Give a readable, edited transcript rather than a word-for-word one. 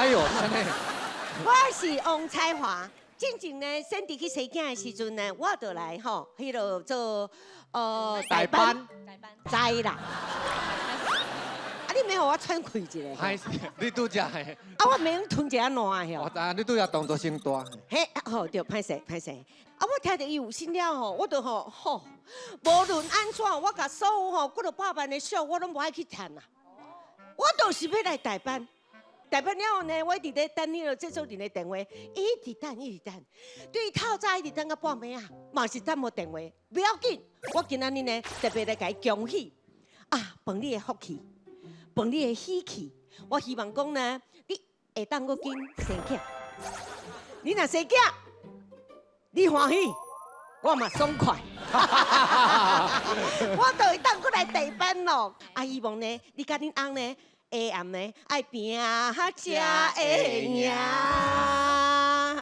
哎呦，按呢。我是王彩華，進前呢，先佇去生囝的時陣呢，我就來吼，彼落做代班，知啦。啊，你免予我喘氣一下。歹勢，你拄才的。啊，我免吞一下爛的。我知影你拄才動作先大。嘿，好對，歹勢歹勢。啊，我聽著伊有新了吼，我就吼吼，無論按怎，我共所有吼幾落百萬的賞，我攏無愛去趁啊。我就是欲來代班，代班了後呢，我一直咧等彼个製作人的電話，一直等，一直等，對透早一直等到半暝啊，嘛是等無電話。不要緊，我今仔日呢特別來共伊恭喜啊，奉你的福氣，奉你的喜氣，我希望講呢，你會當閣緊生囝。你若生囝，你歡喜，我嘛爽快。我就會當閣來代班咯。啊，希望呢，你佮恁翁呢，下暗呢愛拼才會贏。